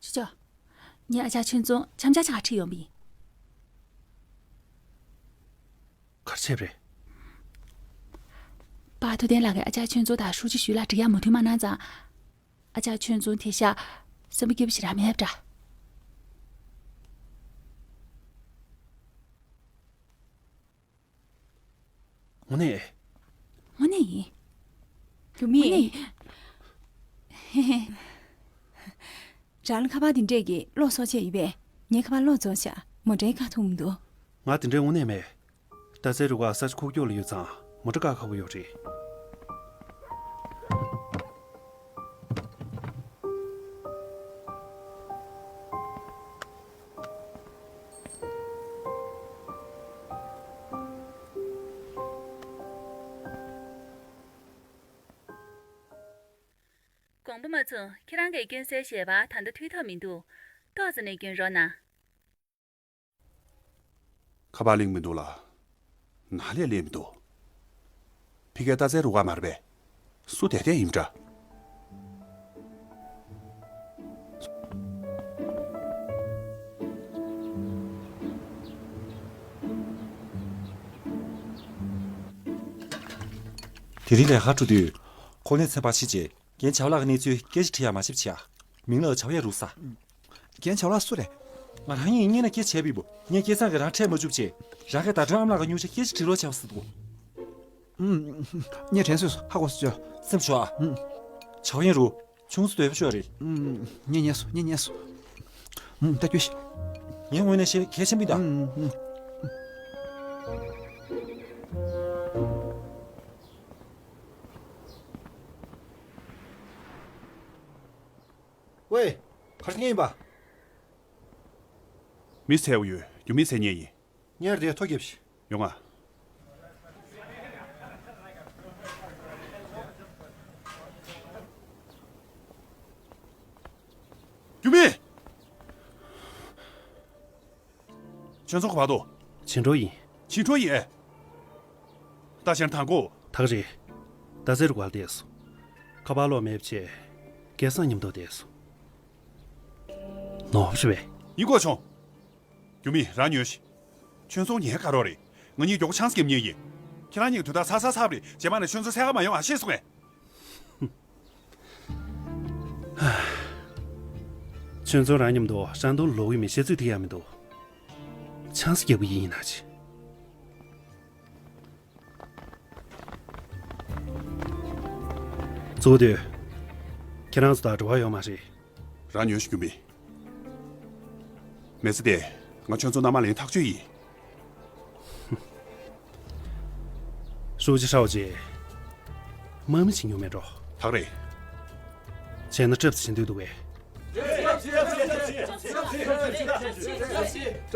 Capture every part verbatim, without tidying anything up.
ཅོ་ཅོ། ངས་ཨ་ཅག་ཆོས་འཛོམས་འཆམ་འཆམ་ཆག་ཁྲིད་ཡོང་པ་ཡིན། ག་རེ་བྱས་པ་རེད། པཱ་ཐུབ་བསྟན་ལགས་ཀྱིས་ཨ་ཅག་ཆོས་འཛོམས་དང་ཧྲུའུ་ཅི་ཞུས་ལ་འགྲིག་ཡག་མོས་མཐུན་མ་གནང་ཙང་། ཨ་ཅག་ཆོས་འཛོམས་དེང་སང་སེམས་པ་སྐྱིད་པོ་ཞིག་རག་མེད་པ་འདྲ། དངོས་གནས། དངོས་གནས་ཡིན། རྒྱུ་མི། དངོས་གནས་ཡིན། རང་ལ་ཁ་པར་འདི་འདྲས་ཀྱི་གློག་གསོག་ཆས་ཡོད་པས། ངའི་ཁ་པར་གློག་རྫོགས་ཤག་མོ་ཊའི་བཀག་ཐུབ་མི་འདུག་ང་དེ་འདྲའི་དངོས་གནས་མེད། རྟ་རྩེ་རུ་ཁག་ས་ཆ་ཁུག་ཀྱོག་ལ་ཡོད་ཙང་མོ་ཊ་བཀག་ཁག་པོ་ཡོད་རེད། དགོངས་པ་མ་ཚོམས། ཁྱེད་རང་གི་སྐྱོན་སེལ་ཞལ་པར་ད་ལྟ་མཐུད་ཐབས་མི་འདུག་ཏོག་ཙམ་ནས་སྐྱོན་རོགས་གནང་། ཁ་པར་གླེང་མི་འདུག་ལ། ནང་ལས་གླེང་མི་འདུག་ཕ་གིའི་རྟ་རྩེ་རུ་ཁག་མ་རེད་པས། སུ་དེ་དེ་ཡིན་འདྲ། དེ་རིང་ལས་ཀ་གྲུབ་དུས། ཁོ་ནས་ཚན་པ་ཕྱི་རྗེས། རྒན་ཆའོ་ལགས་ཀྱི་གནས་ཚུལ་སྐད་ཆ་དྲི་ཡག་མ་ཞིབ་བྱེད་ཨ། མིང་ལ་ཆའོ་ཡ་རུ་ས། རྒན་ཆའོ་ལགས་སུ་རེད། ང་རང་ཉིད་སྔོན་ནས་སྐད་ཆ་བྱས་པ་ཡིན་པ། ངས་སྐལ་བཟང་གིས་རང་འཕྲད་མ་བཅུག་བྱས། རང་གིས་ཟླ་སྒྲོན་ཨ་མ་ལགས་ཀྱི་སྨྱུ་གུ་སྐད་ཆ་དྲི་རོགས་བྱས་པ་ཟེར་འདུག་ངས་དྲན་སོང་། ཧ་གོ་སོང་། སེམས་ཆུང་ཨ། ཆའོ་ཡན་རུ། ཆུང་ཙག་འདོད་པ་ཤོར་རེད། ངས་ཉན་སོང་། ངས་ཉན་སོང་། ད་ཁྱོད་ཤི། ངས་དངོས་གནས་ཤེས་གལ་ཆེན་པོ་ཡིན་ད། ཝེ། ག་རེ་བྱེད་ཡིན་པ། མི་ཟེར་བ་ཡོད། རྒྱུ་མི་ཟེར་མཁན་ཡིན། ཉེར་བདེ་ཐོ་རྒྱབ་ཤིག་ཡོང་ང་། རྒྱུ་མི། ཁྱོད་ཚོ་ག་པར་འདུག་ཇིན་གྲོ་ཡིན། ཇིན་གྲོ་ཡིན། ད་ཕྱིར་དང་གོ། ད་ག་རེད། ད་ཟེར་ག་ལ་བསྡད་སོང་། ཁ་པར་གློག་མེད་པ་བྱས། སྐལ་བཟང་མཉམ་དུ་བསྡད་སོང་། ནོར་བ་རེད་པས། ཡིན་གོ་བྱུང་། རྒྱུ་མི་རང་ཉོན་ཞིག་ཁྱོད་ཚོ་ངའི་དགའ་རོགས་རེད། ང་གཉིས་མགྱོགས་པོ་ཆང་ས་རྒྱབ་མཁན་ཡིན། ཁྱེད་རང་གཉིས་དུས་ད་ཚར་ཚར་ཚར་བ་རེད། རྗེས་མ་ནས་ཁྱོད་ཚོ་འཚོལ་ག་མ་ཡོང་ཨ། ཤེས་སོང་ངས། ཁྱོད་ཚོ་རང་མཉམ་དུ་ཧྲན་ཏུང་ལོག་གི་མི་བཤད་ཚུལ་དེ་ཡང་མི་འདུག་ཆང་ས་རྒྱག་གི་ཡིན་ན་ཅི། གཙོ་བོ་དེ། ཁྱེད་རང་ཚོ་དང་འབྲེལ་བ་ཡོད་མ་རེད། རང་ཉོན་ཞིག་རྒྱུ་མི། མི་ཚེ་འདི་ང་ཁྱོད་ཚོ་མནའ་མ་ལེན་ཐག་ཆོད་ཡིན། ཧྲུའུ་ཅི་ཧྲའོ་ཅེ། དམག་མི་བྱེད་མྱོང་མེད་འགྲོ། ཐག་རེད། བྱས་ན་སྐྲབས་བྱེད་འདོད་འདུག་གས།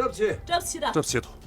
སྐྲབས་བྱེད་དོ།